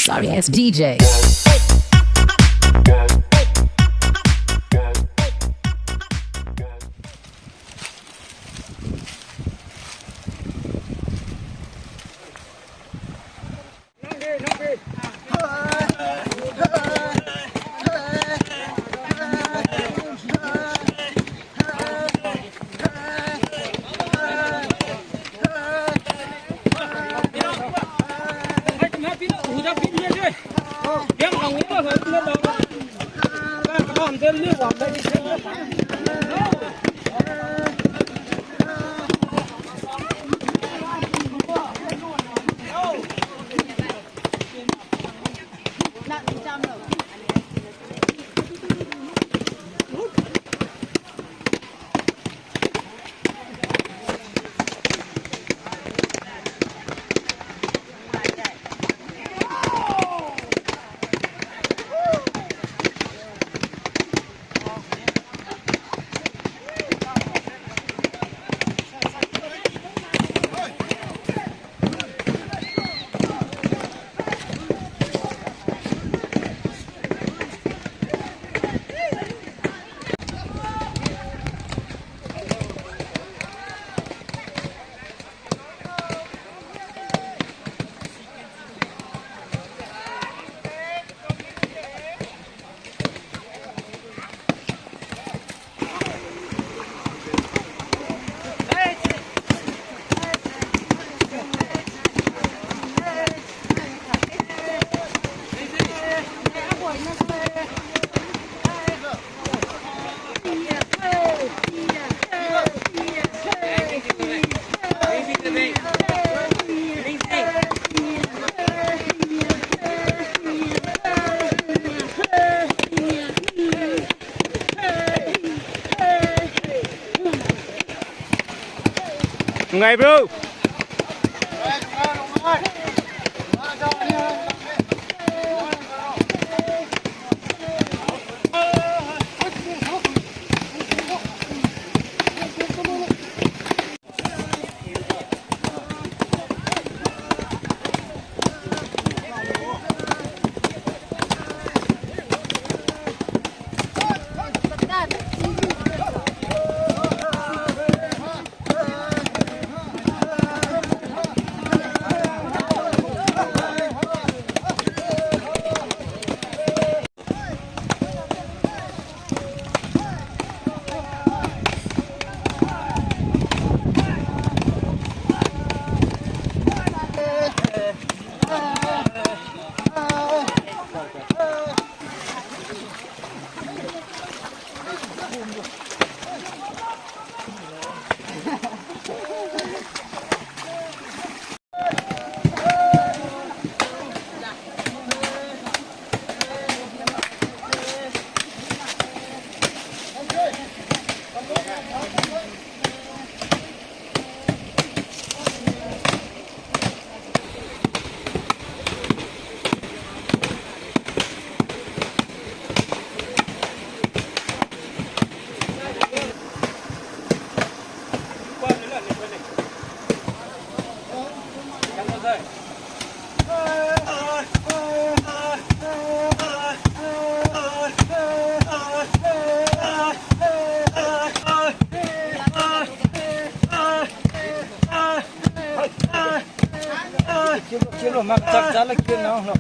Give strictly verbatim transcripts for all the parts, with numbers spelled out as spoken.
Sorry ass D J. Nungai, bro. Kilo, kilo, mak chak chala kilo na, no.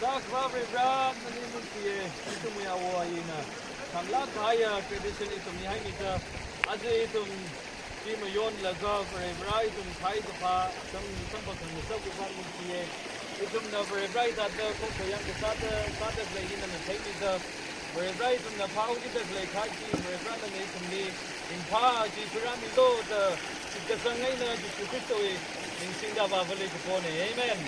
Zak Varivara, nali ningkashi, ithumwui awo ayina thangla kaya tradition ithum mihaimida, aja ithum chi mayonlaga Varivara ithum khai kaphā sam sampa khangasak kuphan ningkashi. Ithumna Varivara hithāda khokha yang kasāda, sāda khalei hina nana theimida, Varivara ithumna phākida khalei kha chi, Varivara nana ithumli ringphā chi pharāmilu da, shitkasang eina Jishu Khristawui ming singda Avāvali kapona. Amen.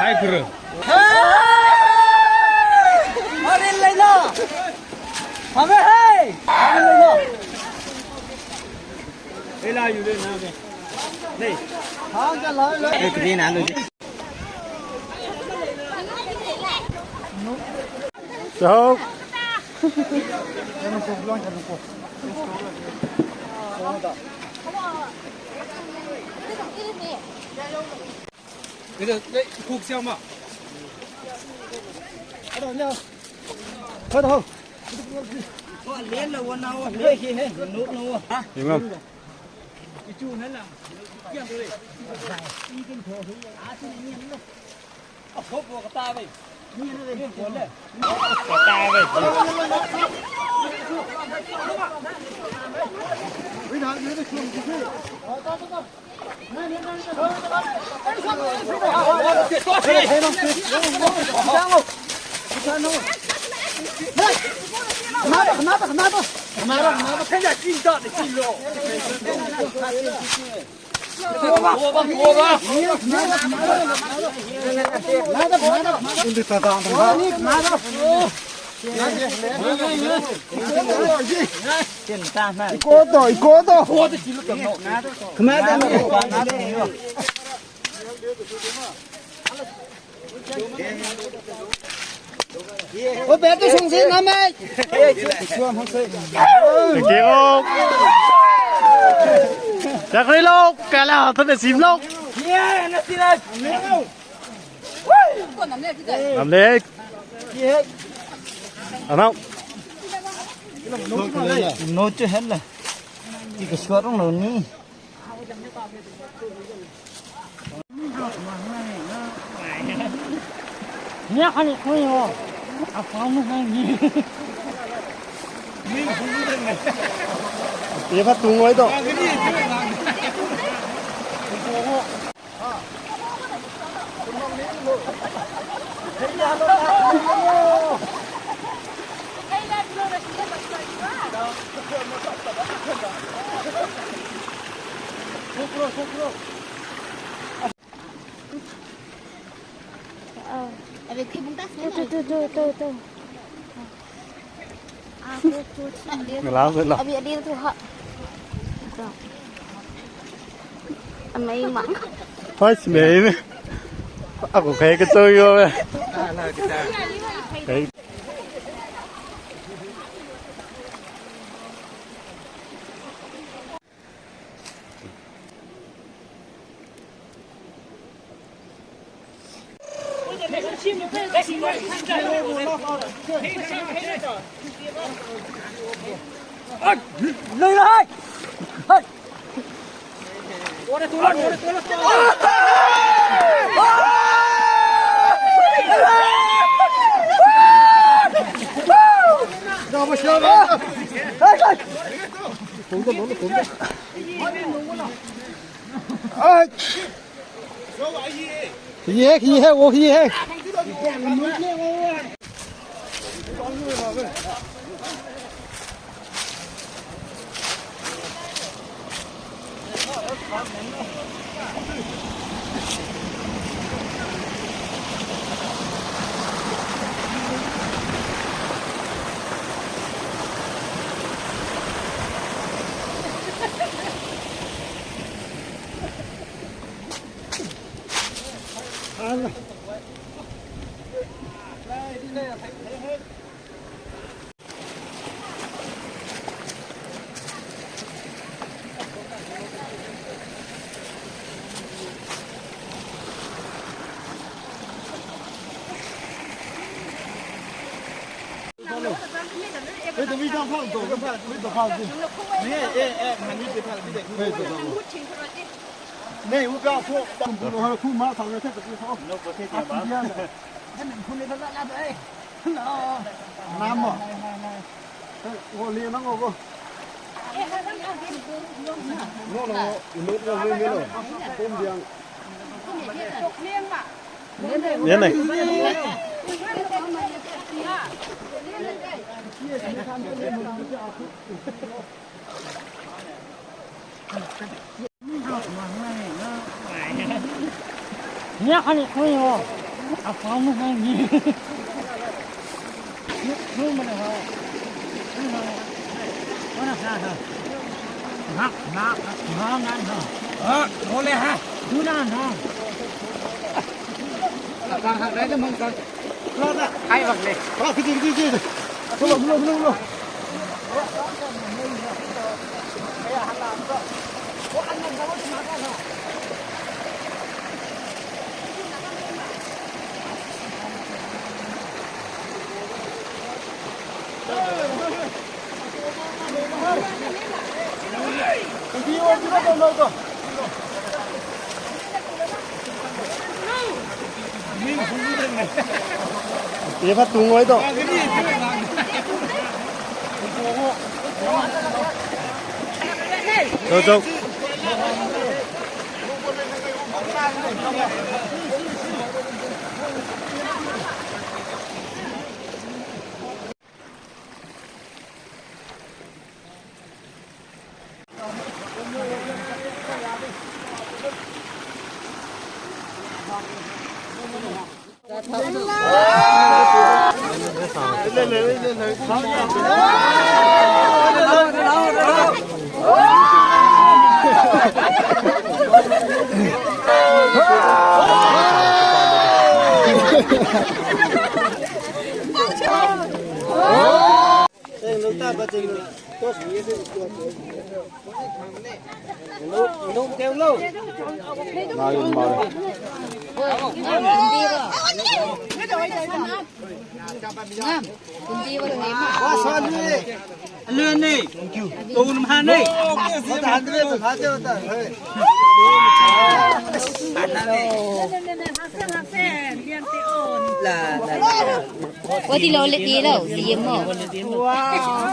Hai, guru. Arin leina. Hame hai. Arin leina. Ela yu le na me. Nei. Hang ka la la. Ei, kri na lo ji. Chao. Ida, ida, kuk siang ma. Ado, ado. Ado. Ko len la wan na wa, le hi ne, nuk na wa. Ha? Yungam. Ichu na la. Yang doi. Ikin tho hi. A chu ni na. A, ko ko ka ta bai. Ni na le ko le. Ka ta bai. Ui na, ni na chung ji. Ikoto, ikoto. O, beto sungsi namai. Thank you. Chakri lok, kala thana sim lok. Namlek. Anao. No chu hella. Ti ka shwa rong lo ni. Nya khani khoi yo. A phang mu khani. Ye pha tung wai to. Ngalā se la. Abi adi tu ha. Amei mang. Hoi, si mei ne. Aku kai ka choi yo me. Kai. Hi hai, hi hai, wo hi hai. Wati lo le ti lo, ti mo. Wow.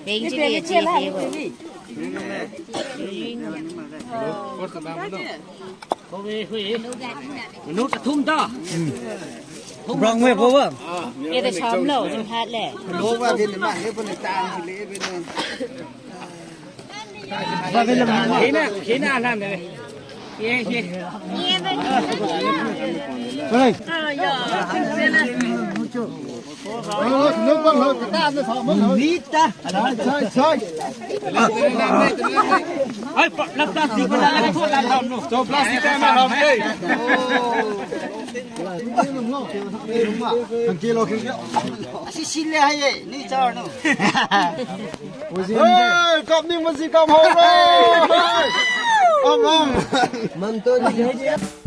Beng ji le ji le. Manu kathum da. Brang me bo ba. Ye da sham lo, jing hat le. Lo ba bin ma, ye bo ne tang le bin. Hina, hina lan de. Ye, ye. Hey. Nita. Sai, sai, sai. Ai, pa, la plastic pa la, la plastic pa la. So plastic pa la, hey. Asi sile hai, ni char no. Hey, kapning masi kam ho. Om, om. Manto ni.